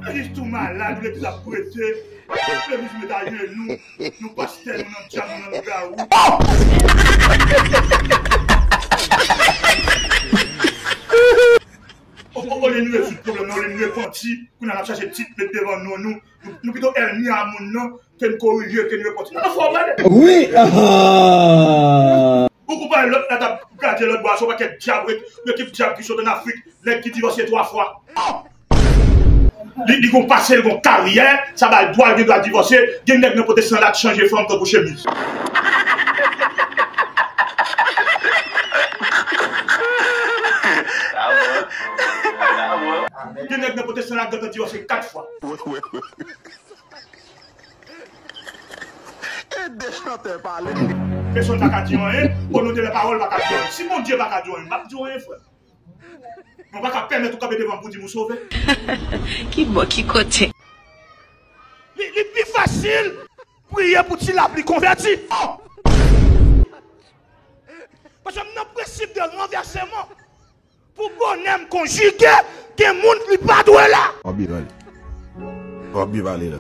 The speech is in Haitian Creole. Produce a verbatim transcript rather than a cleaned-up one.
Legliz tou malad, legliz ap prete. Legliz met ajenou, nou pastè, nou nan djab, nou nan lougawou. O- o- Olye nou rezoud pwoblèm nan, olye nou repanti, kounye a n ap chache tit met devan non nou. Nou, nou pito ènmi a moun nan ke n korije, ke n repanti. Nan fò malè. Wi, ah. Ou konprann lòt la t ap gade lòt bò a, se yon pakèt djab, yon ekip djab ki sot ann Afrik, nèg ki divòse twa fwa. Li, li gon pase, li gon karyè, sa ba l dwa, li gen dwa divòse. Gen nèg nan pwotestan la k chanje fanm tankou chemiz. Gen nèg nan pwotestan la k gentan divòse kat fwa. Ede chantè pale. Pèsonn pa ka di w anyen, o non de la pawòl pa ka di w anyen. Si Bondye pa ka di w anyen, m p ap di w anyen, frè. Mwen pa ka pèmèt ou kanpe devan m pou di m ou sove. Ki bò, ki kote? Li, li pi fasil priye pou ti lapli konvèti. Paske m nan prensip de ranvèseman. Pou bonè m konjige, gen moun li pa dwe la. W ap byen pale. W ap byen pale la.